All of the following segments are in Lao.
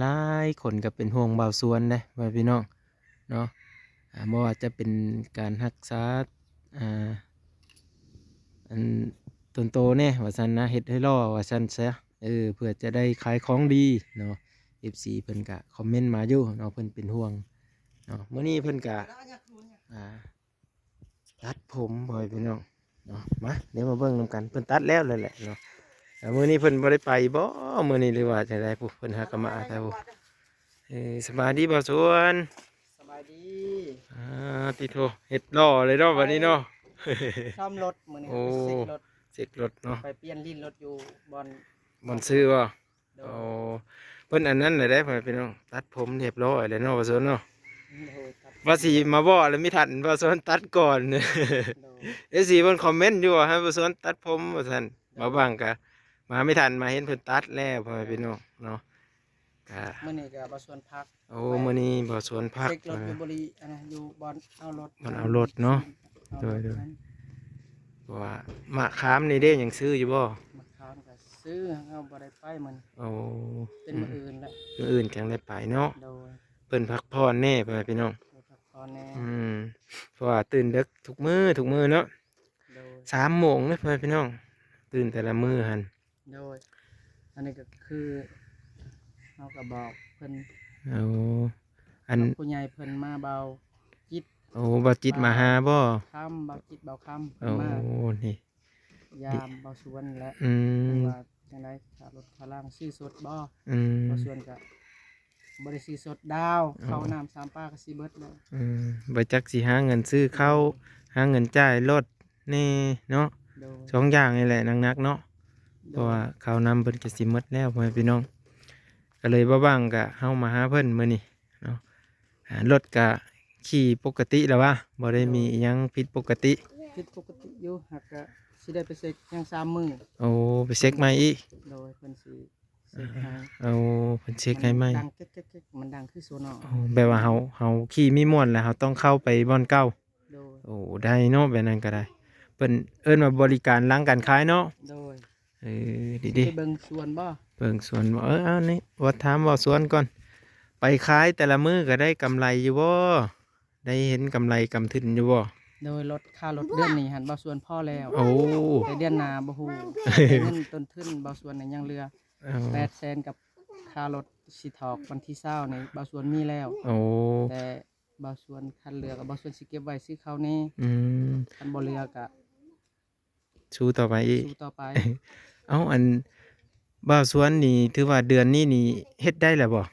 ຫຼາຍໆຄົນກໍເປັນຫ່ວງບ່າວສວນເດ້ ພໍ່ແມ່ພີ່ນ້ອງເນາະ. ອ່າ ບໍ່ວ່າຈະເປັນການຮັກສາ ອ່າ ອັນຕົນໂຕແດ່ວ່າຊັ້ນນະ ເຮັດໃຫ້ຫຼໍ່ວ່າຊັ້ນຊະ ເອີ ເພື່ອຈະໄດ້ຂາຍຂອງດີເນາະ. ເອັຟຊີເພິ່ນກະຄອມເມັນມາຢູ່ເນາະ ເພິ່ນເປັນຫ່ວງເນາະ. ມື້ນີ້ເພິ່ນກະ ອ່າ ຕັດຜົມ ພໍ່ແມ່ພີ່ນ້ອງເນາະ. ມາ ດຽວມາເບິ່ງນຳກັນ ເພິ່ນຕັດແລ້ວແຫຼະເນາະ. ແຕ່ມື້ນີ້ເພິ່ນບໍ່ໄດ້ໄປບໍ່ ມື້ນີ້ ຫຼືວ່າຈັ່ງໃດ? ຜູ້ເພິ່ນຫາກະມາແທ້ຜູ້. ເອີ ສະບາຍດີບ່າວສວນ. ສະບາຍດີ. ອ່າ ຕິໂທ ເຮັດຫຼໍ່ເລີຍເນາະ ບັດນີ້ເນາະ. ໄປ ສ້ອມລົດ ມື້ນີ້ ໂອ້ ໄປເຊັກລົດ ເຊັກລົດເນາະ ໄປປ່ຽນລີ້ນລົດຢູ່ບ່ອນ ບ່ອນຊື້ບໍ່? ໂດຍ. ໂອ້ ເພິ່ນອັນນັ້ນແຫຼະເດ້ ພໍ່ແມ່ພີ່ນ້ອງ ຕັດຜົມຮຽບຮ້ອຍແລ້ວເນາະ ບ່າວສວນເນາະ. ໂດຍ ຕັດ ວ່າຊິມາເວົ້າແລ້ວ ມີທ່ານບ່າວສວນຕັດກ່ອນ. ໂດຍ. ເອັຟຊີເພິ່ນຄອມເມັນຢູ່ວ່າໃຫ້ບ່າວສວນຕັດຜົມວ່າຊັ້ນ. ໂດຍ. ມາບາງກະມາບໍ່ທັນ ມາເຫັນເພິ່ນຕັດແລ້ວ ພໍ່ແມ່ພີ່ນ້ອງເນາະ. ກະ ມື້ນີ້ກະບ່າວສວນພັກ ໂອ້ ໄປ ມື້ນີ້ບ່າວສວນພັກ ເຊັກລົດຢູ່ບໍລິ ອັນນັ້ນ ຢູ່ບ່ອນເອົາລົດ ບ່ອນເອົາລົດເນາະ. ເອົາລົດ ໂດຍໆ ນັ້ນ ເພາະວ່າມະຂາມນີ້ເດ້ ຍັງຊື້ຢູ່ບໍ່? ມະຂາມກໍຊື້ ເຮົາບໍ່ໄດ້ໄປມື້ນີ້. ໂອ້ ເປັນມື້ອື່ນແຫຼະ ມື້ອື່ນຈັ່ງໄດ້ໄປເນາະ. ໂດຍ. ເພິ່ນພັກຜ່ອນແດ່ ພໍ່ແມ່ພີ່ນ້ອງ ເພິ່ນພັກຜ່ອນແດ່. ອືມ ເພາະວ່າຕື່ນເດິກທຸກມື້ ທຸກມື້ເນາະ. ໂດຍ. ສາມໂມງເດ້ ພໍ່ແມ່ພີ່ນ້ອງ ຕື່ນແຕ່ລະມື້ຫັ້ນ. ໂດຍ. ອັນນີ້ກໍຄືເຮົາກໍບອກເພິ່ນ. ໂອ້ ອັນ ບອກຜູ້ໃຫຍ່ເພິ່ນມາ ບ່າວຈິດ. ໂອ້ ບ່າວຈິດມາຫາບໍ່? ຄຳ ບ່າວຈິດ ບ່າວຄຳ ເພິ່ນມາ ໂອ້ ນີ້ ຢາມບ່າວສວນແຫຼະ. ອືມ ເພິ່ນວ່າຈັ່ງໃດ ຄ່າລົດຄ່າລາງ ຊື້ສົດບໍ່? ອືມ ບ່າວສວນກໍບໍ່ໄດ້ຊື້ສົດດາວ. ໂອ້ ເຂົ້ານ້ຳສາມປາກໍຊິເບິດແລ້ວ. ອືມ ບໍ່ຈັກຊິຫາເງິນຊື້ເຂົ້າ ໂດຍ ຫາເງິນຈ່າຍລົດ ແດ່ເນາະ. ໂດຍ. ສອງຢ່າງນີ້ແຫຼະໜັກໆເນາະ. ໂດຍ. ເພາະວ່າເຂົ້ານ້ຳເພິ່ນກໍຊິໝົດແລ້ວ ພໍ່ແມ່ພີ່ນ້ອງ ກໍເລີຍບໍ່ຫວັງກະເຮົາມາຫາເພິ່ນມື້ນີ້ເນາະ. ອ່າ ລົດກະຂີ່ປົກກະຕິແລ້ວວະ ບໍ່ໄດ້ມີ ໂດຍ ອີ່ຫຍັງຜິດປົກກະຕິ. ຜິດປົກກະຕິຢູ່ ຫາກກະຊິໄດ້ໄປເຊັກຍັງສາມມື້. ໂອ້ ໄປເຊັກໃໝ່ອີກ. ໂດຍ ເພິ່ນຊິເຊັກໃຫ້. ໂອ້ ເພິ່ນເຊັກໃຫ້ໃໝ່ ມັນດັງແກັກໆໆ ມັນດັງຄືໂຊນໍ. ໂອ້ ແບບວ່າເຮົາ ເຮົາຂີ່ມີມ່ວນແລ້ວ ເຮົາຕ້ອງເຂົ້າໄປບ່ອນເກົ່າ. ໂດຍ. ໂອ້ ໄດ້ເນາະ ແບບນັ້ນກໍໄດ້. ເພິ່ນເອີ້ນວ່າບໍລິການຫຼັງການຂາຍເນາະ. ໂດຍ. ເອີ ດີໆ ໄປເບິ່ງສວນບໍ່? ເບິ່ງສວນບໍ່? ເອີ ອັນນີ້ວ່າຖາມບ່າວສວນກ່ອນ ໄປຂາຍແຕ່ລະມື້ກໍໄດ້ກຳໄລຢູ່ບໍ່? ໄດ້ເຫັນກຳໄລກຳທຶນຢູ່ບໍ່? ໂດຍ. ລົດ ຄ່າລົດເດືອນນີ້ຫັ້ນ ບ່າວສວນພໍແລ້ວ. ໂອ້ ແຕ່ເດືອນໜ້າບໍ່ຮູ້. ແຕ່ເງິນຕົ້ນທຶນບ່າວສວນນີ້ຍັງເຫຼືອ ເອີ ແປດແສນ ກັບຄ່າລົດຊິຖອກວັນທີຊາວນີ້ ບ່າວສວນມີແລ້ວ. ໂອ້ ແຕ່ ບ່າວສວນຄັນເຫຼືອກໍບ່າວສວນຊິເກັບໄວ້ຊື້ເຂົ້າແດ່. ອືມ ຄັນບໍ່ເຫຼືອກໍສູ້ຕໍ່ໄປອີກ ສູ້ຕໍ່ໄປ. ເອົ້າ ອັນ ບ່າວສວນນີ້ ຖືວ່າເດືອນນີ້ນີ້ເຮັດໄດ້ແລ້ວບໍ່?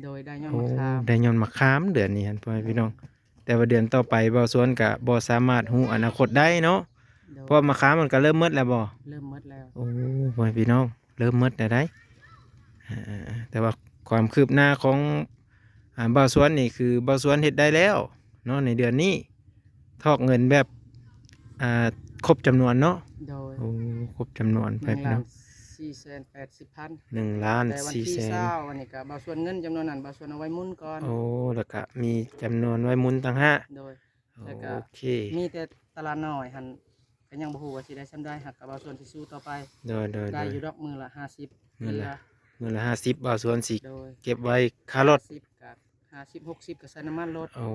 ໂດຍ. ໄດ້ຍ້ອນ ໂອ້ ໝາກຂາມ ໄດ້ຍ້ອນໝາກຂາມເດືອນນີ້ຫັ້ນ ພໍ່ແມ່ພີ່ນ້ອງ. ແຕ່ວ່າເດືອນຕໍ່ໄປ ບ່າວສວນກໍບໍ່ສາມາດຮູ້ອະນາຄົດໄດ້ເນາະ. ໂດຍ. ເພາະໝາກຂາມມັນກໍເລີ່ມໝົດແລ້ວບໍ່? ເລີ່ມໝົດແລ້ວ. ໂອ້ ພໍ່ແມ່ພີ່ນ້ອງ ເລີ່ມໝົດແລ້ວໃດ໋. ເອີ ເອີ ເອີ ແຕ່ວ່າຄວາມຄືບໜ້າຂອງ ອ່າ ບ່າວສວນນີ້ ຄືບ່າວສວນເຮັດໄດ້ແລ້ວເນາະ ໃນເດືອນນີ້ ຖອກເງິນແບບ ອ່າ ຄົບຈຳນວນເນາະ. ໂດຍ. ໂອ້ ຄົບຈຳນວນ ໜຶ່ງລ້ານສີ່ແສນແປດສິບພັນ ໜຶ່ງລ້ານສີ່ແສນ. ແຕ່ວັນທີຊາວ ອັນນີ້ກໍບ່າວສວນ ເງິນຈຳນວນນັ້ນ ບ່າວສວນເອົາໄວ້ໝູນກ່ອນ. ໂອ້ ແລ້ວກໍມີຈຳນວນໄວ້ໝູນຕ່າງຫາກ. ໂດຍ. ໂອເຄ ແລ້ວກໍມີແຕ່ຕະຫຼາດນ້ອຍຫັ້ນ ກໍຍັງບໍ່ຮູ້ວ່າຊິໄດ້ສ່ຳໃດ ຫາກກໍບ່າວສວນຊິສູ້ຕໍ່ໄປ. ໂດຍ ໂດຍ ໄດ້ຢູ່ດອກ ໂດຍ ມື້ລະຫ້າສິບ ມື້ລະ ມື້ລະຫ້າສິບ ບ່າວສວນຊິ ໂດຍ ເກັບໄວ້ຄ່າລົດ. ຫ້າສິບ ກໍຫ້າສິບ ຫົກສິບ ກໍໃສ່ນ້ຳມັນລົດ. ໂອ້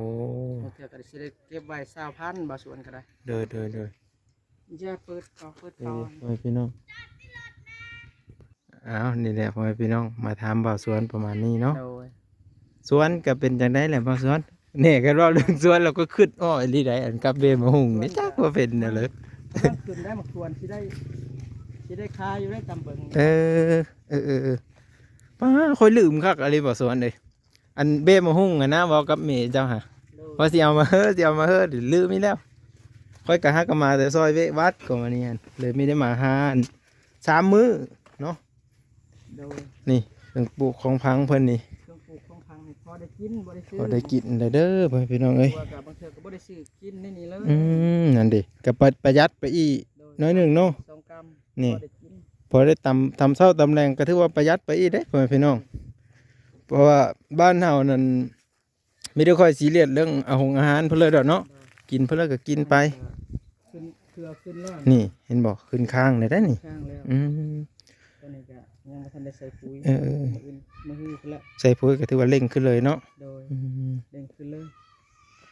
ບາງເທື່ອກໍຊິໄດ້ເກັບໄວ້ຊາວພັນ ບ່າວສວນກໍໄດ້. ໂດຍ ໂດຍ ໂດຍ. ຢ່າເປີດ ເອົາເປີດ ເອີ ເອົາ ພໍ່ແມ່ພີ່ນ້ອງ. ອ້າວ ນີ້ແຫຼະ ພໍ່ແມ່ພີ່ນ້ອງ ມາຖາມບ່າວສວນປະມານນີ້ເນາະ. ໂດຍ. ສວນກໍເປັນຈັ່ງໃດແຫຼະບ່າວສວນ? ແນ່ ຄັນເວົ້າເລື່ອງສວນ ລາວກໍຄິດອອກອີ່ຫຼີໃດ໋ ອັນກັບເບ້ມະຫຸ່ງນີ້ ຈັກວ່າເປັນແນວໃດ. ມັນຂຶ້ນໄດ້ໝາກສວນ ຊິໄດ້ ຊິໄດ້ຂາຍຢູ່ໄດ້ຕຳເບິ່ງ. ເອີ ເອີ ເອີ ເອີ ປ້າ ຂ້ອຍລືມຄັກອີ່ຫຼີບ່າວສວນເອີຍ. ອັນເບ້ມະຫຸ່ງຫັ້ນນະ ເວົ້າກັບແມ່ເຈົ້າຫາ ໂດຍ ວ່າຊິເອົາມາເຮີ ຊິເອົາມາເຮີ ລືມອີກແລ້ວ. ຂ້ອຍກໍຫາກໍມາແຕ່ຊອຍເວະວັດກໍມານີ້ຫັ້ນ ເລີຍມີໄດ້ມາຫາ ອັນ ສາມມື້ເນາະ. ໂດຍ. ນີ້ເຄື່ອງປູກຂອງຝັງເພິ່ນນີ້ ເຄື່ອງປູກຂອງຝັງນີ້ ພໍໄດ້ກິນ ບໍ່ໄດ້ຊື້ ພໍໄດ້ກິນໄດ້ເດີ ພໍ່ແມ່ພີ່ນ້ອງເອີຍ. ຕົວກໍບາງເທື່ອກໍບໍ່ໄດ້ຊື້ກິນໃນນີ້ເລີຍ. ອືມ ນັ້ນເດ ກໍປະ ປະຢັດໄປອີກ ໂດຍ ໜ້ອຍໜຶ່ງເນາະ ສອງກຳ ນີ້ ພໍໄດ້ກິນ ພໍໄດ້ຕຳ ຕຳເຊົ້າຕຳແລງ ກໍຖືວ່າປະຢັດໄປອີກເດ້ ພໍ່ແມ່ພີ່ນ້ອງ. ເພາະວ່າບ້ານເຮົານັ້ນ ມີແຕ່ຂ້ອຍຊີຣຽສເລື່ອງອາຫົງອາຫານເພິ່ນເລີຍດອກເນາະ ໂດຍ ກິນເພິ່ນເລີຍກໍກິນໄປ. ຂຶ້ນເຄືອຂຶ້ນແລ້ວ ນີ້ເຫັນບໍ່ ຂຶ້ນຄ້າງແລ້ວໄດ໋ນີ້ ຄ້າງແລ້ວ. ອືມ ຕອນນີ້ກໍຍັງບໍ່ທັນໄດ້ໃສ່ປຸ໋ຍ. ເອີ ມື້ອື່ນ ມື້ຮືພຸ້ນແຫຼະ ໃສ່ປຸ໋ຍກໍຖືວ່າເລັ່ງຂຶ້ນເລີຍເນາະ. ໂດຍ ອືມ ເລັ່ງຂຶ້ນເລີຍ.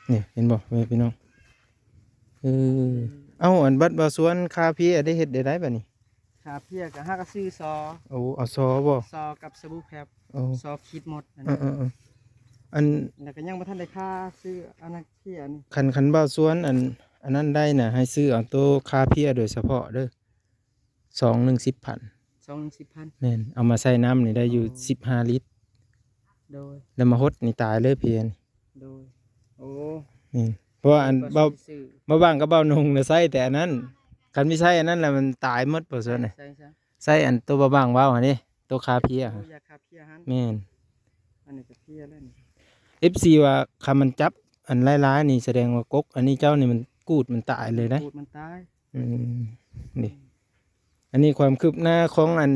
ນີ້ເຫັນບໍ່ ແມ່ພີ່ນ້ອງ? ເອີ ເອີ ເອົ້າ ອັນບັດບ່າວສວນຄາເພຍໄດ້ເຮັດໄດ້ໃດບັດນີ້? ຄາເພຍກໍຫາກໍຊື້ຊໍ. ໂອ້ ເອົາຊໍບໍ່? ຊໍກັບສະບູແພັບ. ໂອ້ ຊໍຂີດໝົດ. ເອີໆໆ ອັນ ແລ້ວກໍຍັງບໍ່ທັນໄດ້ຄາ ຊື້ອັນນັ້ນເພຍນີ້. ຄັນ ຄັນບ່າວສວນ ອັນ ອັນນັ້ນໄດ້ນະ ໃຫ້ຊື້ເອົາໂຕຄາເພຍໂດຍສະເພາະເດີ້ ຊອງໜຶ່ງສິບພັນ. ຊອງໜຶ່ງສິບພັນ. ແມ່ນ ເອົາມາໃສ່ນ້ຳນີ້ໄດ້ຢູ່ ອໍ ສິບຫ້າລິດ. ໂດຍ ແລ້ວມາຫົດນີ້ຕາຍເລີຍເພຍນີ້. ໂດຍ ໂອ້ ນີ້ ເພາະວ່າອັນ ເບົາ ບໍ່ຊື້ ເບົາບາງກັບເບົານົງນະໃຊ້ແຕ່ອັນນັ້ນ ຄັນມີໃຊ້ອັນນັ້ນແລ້ວມັນຕາຍໝົດ ບໍ່ຊັ້ນນະ. ໃຊ້ ໃຊ້ ໃຊ້ ໃຊ້ອັນໂຕເບົາບາງເວົ້າຫັ້ນເດ້ ໂຕຄາເພຍ. ໂອ້ ຢາຄາເພຍຫັ້ນ. ແມ່ນ ອັນນີ້ກໍເພຍແລ້ວນີ້. ເອັຟຊີ ວ່າຄັນມັນຈັບອັນຫຼາຍໆນີ້ ສະແດງວ່າກົກອັນນີ້ເຈົ້ານີ້ມັນກູດມັນຕາຍເລີຍນະ. ກູດມັນຕາຍ. ອືມ ນີ້ ອັນນີ້ຄວາມຄືບໜ້າຂອງອັນ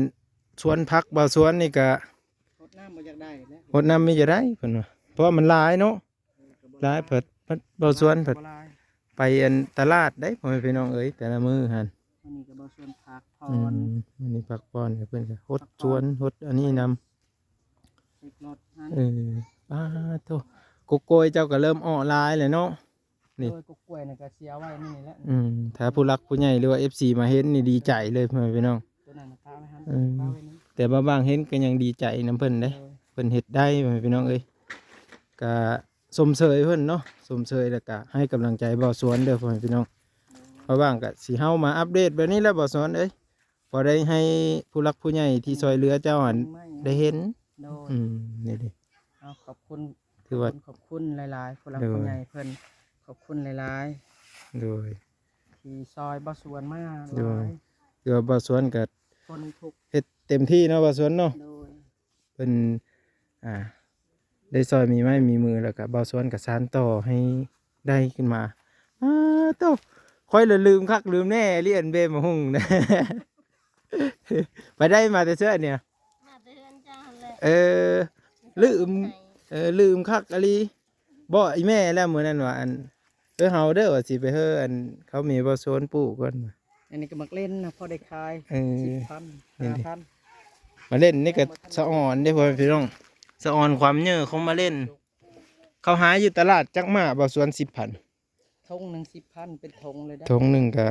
ສວນຜັກບ່າວສວນນີ້ກະ ຫົດນ້ຳບໍ່ຢາກໄດ້ແລ້ວ ຫົດນ້ຳບໍ່ຢາກໄດ້ເພິ່ນວ່າ ເພາະວ່າມັນຫຼາຍເນາະ. ເອີ ກໍບໍ່ຫຼາຍ ຫຼາຍ ເພິ່ນ ເພິ່ນບ່າວສວນເພິ່ນ ບໍ່ຫຼາຍ ໄປອັນຕະຫຼາດເດ້ ພໍ່ແມ່ພີ່ນ້ອງເອີຍ ແຕ່ລະມື້ຫັ້ນ. ອັນນີ້ກໍບ່າວສວນພັກຜ່ອນ. ອືມ ອັນນີ້ພັກຜ່ອນ ເພິ່ນກໍຫົດ ພັກຜ່ອນ ສວນ ຫົດອັນນີ້ນຳ ເຮັດລົດຫັ້ນ. ເອີ ປາໂທ ກົກກ້ວຍເຈົ້າກໍເລີ່ມອອກຫຼາຍແລ້ວເນາະ. ນີ້ ໂດຍ ກົກກ້ວຍນີ້ກໍຊິເອົາໄວ້ນີ້ແຫຼະ. ອືມ ຖ້າຜູ້ຫຼັກຜູ້ໃຫຍ່ ຫຼືວ່າ ເອັຟຊີ ມາເຫັນນີ້ດີໃຈເລີຍ ພໍ່ແມ່ພີ່ນ້ອງ. ໂຕນັ້ນນະປະໄວ້ຫັ້ນ ເອີ ປະໄວ້ນີ້ ແຕ່ວ່າບາງເຫັນກໍຍັງດີໃຈນຳເພິ່ນເດ້. ໂດຍ ເພິ່ນເຮັດໄດ້ ພໍ່ແມ່ພີ່ນ້ອງເອີຍ ກະຊົມເຊີຍເພິ່ນເນາະ ຊົມເຊີຍ ແລ້ວກະໃຫ້ກຳລັງໃຈບ່າວສວນເດີ້ ພໍ່ແມ່ພີ່ນ້ອງ. ໂດຍ ເພາະວ່າກະຊິເຮົາມາອັບເດດແບບນີ້ແຫຼະ ບ່າວສວນເອີຍ ພໍໄດ້ໃຫ້ຜູ້ຫຼັກຜູ້ໃຫຍ່ທີ່ ອືມ ຊ່ອຍເຫຼືອເຈົ້າຫັ້ນ ໄດ້ເຫັນ. ໂດຍ ອືມ ນີ້ເດ້ ເອົາ ຂອບຄຸນ ຖືວ່າ ຂອບຄຸນ ຂອບຄຸນຫຼາຍໆ ຜູ້ຫຼັກ ໂດຍ ຜູ້ໃຫຍ່ເພິ່ນ ຂອບຄຸນຫຼາຍໆ. ໂດຍ ທີ່ຊ່ອຍບ່າວສວນມາ ໂດຍ ຫຼາຍ ຄືວ່າບ່າວສວນກໍ ຄົນທຸກ ເຮັດເຕັມທີ່ເນາະ ບ່າວສວນເນາະ. ໂດຍ ເພິ່ນ ອ່າ ໄດ້ຊ່ອຍມີໄມ້ມີມື ແລ້ວກໍບ່າວສວນກໍສານຕໍ່ໃຫ້ໄດ້ຂຶ້ນມາ. ອ້າໂຕ ຂ້ອຍລະລືມຄັກລືມແນ່ອີ່ຫຼີ ອັນເບມະຫຸ່ງນະ ໄປໄດ້ມາແຕ່ເທື່ອນີ້? ມາແຕ່ເຮືອນເຈົ້າຫັ້ນແຫຼະ. ເອີ ລືມ ເອີ ລືມຄັກອີ່ຫຼີ. ບອກອີ່ແມ່ແລ້ວມື້ນັ້ນວ່າ ອັນ ເອີ ເຮົາເດີ້ ວ່າຊິໄປເຮີ ອັນ ເຂົາມີບໍ່ສວນປູກກ່ອນ. ອັນນີ້ກໍມັກເຫຼັ້ນນະ ພໍໄດ້ຂາຍ ເອີ ສິບພັນ ຫ້າພັນ. ມາເຫຼັ້ນນີ້ກໍສະອອນເດ້ ພໍ່ແມ່ພີ່ນ້ອງ ສະອອນຄວາມເຍີຂອງມາເຫຼັ້ນ. ເຂົາຫາຢູ່ຕະຫຼາດຈັກໝ້າ ບ່າວສວນ ສິບພັນ. ຖົງໜຶ່ງສິບພັນ ເປັນຖົງເລີຍເດ້. ຖົງໜຶ່ງກໍ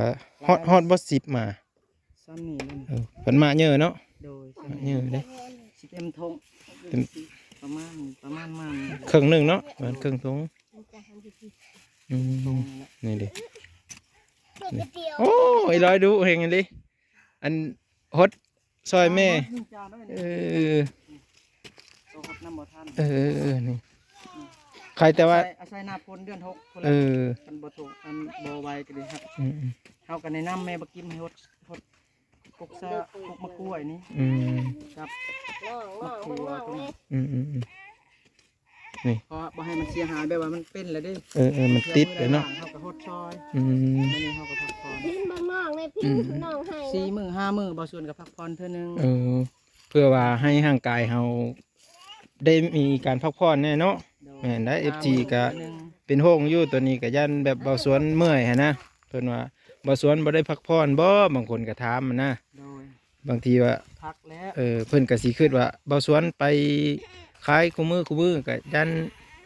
ຮອດ ຫຼາຍ ຮອດບໍ່ສິບໝ້າ. ສ່ຳນີ້ແມ່ນ ເອີ ເພິ່ນມາເຍີເນາະ. ໂດຍ ມາເຍີເດ້ ສິບເອັມຖົງ ເປັນ ປະມານ ປະມານມາ ເຄິ່ງໜຶ່ງເນາະ ປະມານເຄິ່ງຖົງ. ອືມ ຖົງນີ້ແຫຼະ ນີ້ເດ້ ນີ້. ໂອ້ ອີ່ຫຼອຍດຸແຮງອີ່ຫຼີ ອັນ ຫົດ ຊ່ອຍແມ່ ເອີ ໂຕຫົດນ້ຳບໍ່ທັນ. ເອີ ນີ້ ໃຄແຕ່ວ່າ ອາໄສ ອາໄສໜ້າຝົນເດືອນຫົກພຸ້ນແຫຼະ. ເອີ ຄັນບໍ່ຖົງ ອັນບໍ່ໄວກໍໄດ້ຮັບ. ອືມໆ ເຮົາກໍແນະນຳແມ່ບັກກິມໃຫ້ຫົດ ຫົດ ປົກຊະ ປົກໝາກກ້ວຍນີ້. ອືມ ກັບໝາກຖົ່ວຕົວນີ້. ອືມໆໆ ນີ້ ເພາະບໍ່ໃຫ້ມັນເສຍຫາຍ ແບບວ່າມັນເປັນແລ້ວເດ້. ເອີໆ ມັນຕິດແລ້ວເນາະ ເຮົາກໍຫົດຊ່ອຍ. ອືມ ມື້ນີ້ເຮົາກໍພັກຜ່ອນ ພິມເບິ່ງນ້ອງແດ່ ພິມ ອືມ ນ້ອງໃຫ້ ສີ່ມື້ຫ້າມື້ ບ່າວສວນກໍພັກຜ່ອນເທື່ອໜຶ່ງ. ເອີ ເພື່ອວ່າໃຫ້ຮ່າງກາຍເຮົາໄດ້ມີການພັກຜ່ອນແດ່ເນາະ. ໂດຍ ແມ່ນໄດ໋ ເອັຟຊີ ກໍເປັນຫ່ວງຢູ່ ໂຕນີ້ກໍຢ້ານແບບບ່າວສວນເມື່ອຍຫັ້ນນະ ເພິ່ນວ່າບ່າວສວນບໍ່ໄດ້ພັກຜ່ອນບໍ ບາງຄົນກໍຖາມຫັ້ນນະ. ໂດຍ ບາງທີວ່າ ພັກແລ້ວ ເອີ ເພິ່ນກໍຊິຄິດວ່າບ່າວສວນໄປຂາຍຄູ່ມື້ຄູ່ມື້ ກໍຢ້ານ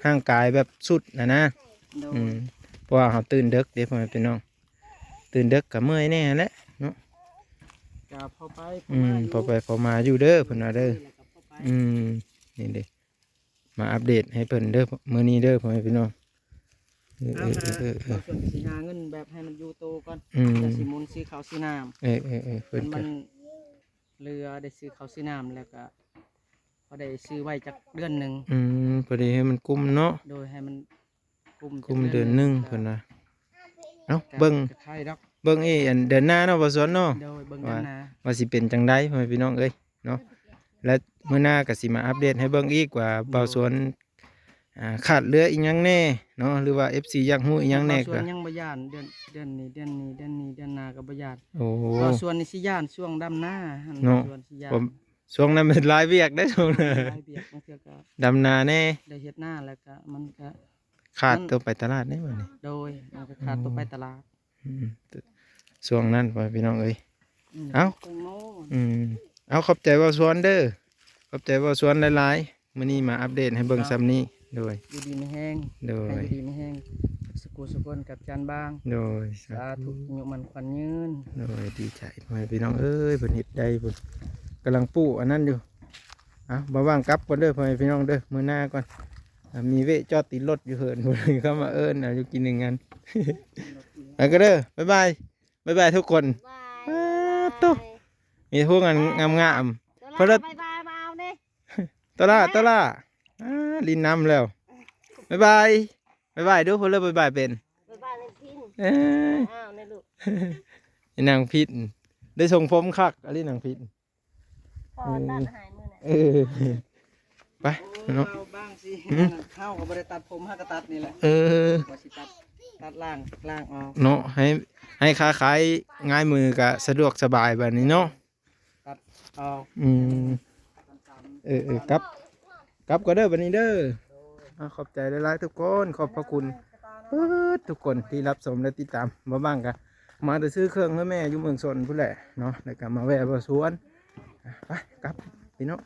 ຮ່າງກາຍແບບຊຸດຫັ້ນນະ. ໂດຍ ອືມ ເພາະວ່າເຮົາຕື່ນເດິກເດ້ ພໍ່ແມ່ພີ່ນ້ອງ ຕື່ນເດິກກໍເມື່ອຍແດ່ແຫຼະເນາະ. ກໍພໍໄປພໍມາຢູ່ ອືມ ພໍໄປພໍມາຢູ່ເດີ ເພິ່ນວ່າເດີ. ອືມ ນີ້ເດ້ ມາອັບເດດໃຫ້ເພິ່ນເດີ ມື້ນີ້ເດີ ພໍ່ແມ່ພີ່ນ້ອງ. ເອີໆໆໆ ເອົາ ເອົາ ເອົາ ສ່ວນຊິຫາເງິນແບບໃຫ້ມັນຢູ່ໂຕກ່ອນ. ອືມ ຈັ່ງຊິໝູນຊື້ເຂົ້າຊື້ນ້ຳ. ເອີໆໆ ເພິ່ນ ມັນ ກໍ ເຫຼືອໄດ້ຊື້ເຂົ້າຊື້ນ້ຳ ແລ້ວກໍພໍໄດ້ຊື້ໄວ້ຈັກເດືອນໜຶ່ງ. ອືມ ພໍດີໃຫ້ມັນກຸ້ມເນາະ. ໂດຍ ໃຫ້ມັນ ກຸ້ມເດືອນໜຶ່ງ ເພິ່ນວ່າ. ເອົ້າ ເບິ່ງ ເບິ່ງອີກ ອັນເດືອນໜ້າເນາະ ບ່າວສວນເນາະ. ໂດຍ ເບິ່ງເດືອນໜ້າ ວ່າ ວ່າຊິເປັນຈັ່ງໃດ ພໍ່ແມ່ພີ່ນ້ອງເອີຍເນາະ. ແລະມື້ໜ້າກໍຊິມາອັບເດດໃຫ້ເບິ່ງອີກວ່າ ໂດຍ ບ່າວສວນ ອ່າ ຂາດເຫຼືອອີ່ຫຍັງແດ່ເນາະ ຫຼືວ່າ ເອັຟຊີ ຢາກຮູ້ອີ່ຫຍັງແດ່. ບ່າວສວນກໍຍັງບໍ່ຢ້ານ ເດືອນ ເດືອນນີ້ ເດືອນນີ້ ເດືອນນີ້ ເດືອນໜ້າກໍບໍ່ຢ້ານ. ໂອ້ ບ່າວສວນນີ້ຊິຢ້ານຊ່ວງດຳນາຫັ້ນເນາະ. ບ່າວສວນຊິຢ້ານ ຊ່ວງນັ້ນມັນຫຼາຍວຽກເດ້ ຊ່ວງນັ້ນຫຼາຍວຽກ ບາງເທື່ອກໍດຳນາແດ່ ໄດ້ເຮັດນາ ແລ້ວກໍມັນກໍ ຂາດ ມັນ ຕົວໄປຕະຫຼາດເດ້ບັດນີ້. ໂດຍ ມັນກໍຂາດ ອືມ ຕົວໄປຕະຫຼາດ. ອືມ ຊ່ວງນັ້ນ ພໍ່ແມ່ພີ່ນ້ອງເອີຍ. ອືມ ເອົ້າ ແຕງໂມ ອືມ ເອົາ ຂອບໃຈບ່າວສວນເດີ. ຂອບໃຈເວົ້າຊວນຫຼາຍໆ ມື້ນີ້ມາອັບເດດໃຫ້ເບິ່ງຊ່ຳນີ້. ໂດຍ ຢູ່ດີມີແຮງ ໂດຍ ໃຫ້ຢູ່ດີມີແຮງ ສຸຂູສຸຄົນກັບຈານບາງ. ໂດຍ ສາທຸ ອາຍຸໝັ້ນຂວັນຍືນ. ໂດຍ ດີໃຈ ພໍ່ແມ່ພີ່ນ້ອງເອີຍ ເພິ່ນເຮັດໄດ້ພຸ້ນ ກຳລັງປູກອັນນັ້ນຢູ່. ເອົາ ບໍ່ວ່າງກັບກ່ອນເດີ ພໍ່ແມ່ພີ່ນ້ອງເດີ ມື້ໜ້າກ່ອນ. ອ່າ ມີເວະຈອດຕິດລົດຢູ່ເຫີນພຸ້ນ ເຂົາມາເອີ້ນເອົາຢູ່ກິນໜຶ່ງອັນ. ໄປກັນເດີ ບາຍບາຍ ບາຍບາຍທຸກຄົນ. ບາຍ ປາດໂທ້ ມີພວກອັນງາມໆ ໂຕລາ ເພິ່ນລະ ບາຍບາຍ ມາເອົາແດ່. ໂຕລາ ໂຕລາ ອ່າ ຫຼິ້ນນ້ຳແລ້ວ. ບາຍບາຍ ບາຍບາຍດູ ເພິ່ນເລີຍບາຍບາຍເປັນ. ບາຍບາຍແມ່ນພິນ. ເອີ ອ້າວ ແມ່ລູກ ອີນາງພິນ ໄດ້ຊົງຜົມຄັກອີ່ຫຼີນາງພິນ. ພໍຕັດໃຫ້ມື້ນັ້ນ. ເອີ ໄປເນາະ ເຮົາບາງຊິ ຫືມ ເຮົາກໍບໍ່ໄດ້ຕັດຜົມ ເຮົາກໍຕັດນີ້ແຫຼະ. ເອີ ວ່າຊິຕັດ ຕັດລ້າງ ລ້າງອອກເນາະ ໃຫ້ ໃຫ້ຄ້າຂາຍງ່າຍມື ກໍສະດວກສະບາຍບາດນີ້ເນາະ. ຕັດອອກ ອືມ ເອີໆ ກັບ ກັບກ່ອນເດີບາດນີ້ເດີ. ອ່າ ຂອບໃຈຫຼາຍໆທຸກຄົນ ຂອບພະຄຸນເບິດທຸກຄົນທີ່ຮັບຊົມ ແລະ ຕິດຕາມ. ບໍ່ວ່າງກະມາແຕ່ຊື້ເຄື່ອງໃຫ້ແມ່ຢູ່ເມືອງຊົນພຸ້ນແຫຼະເນາະ ແລ້ວກະມາແວ່ເວົ້າຊວນ. ໄປ ກັບ ພີ່ນ້ອງ.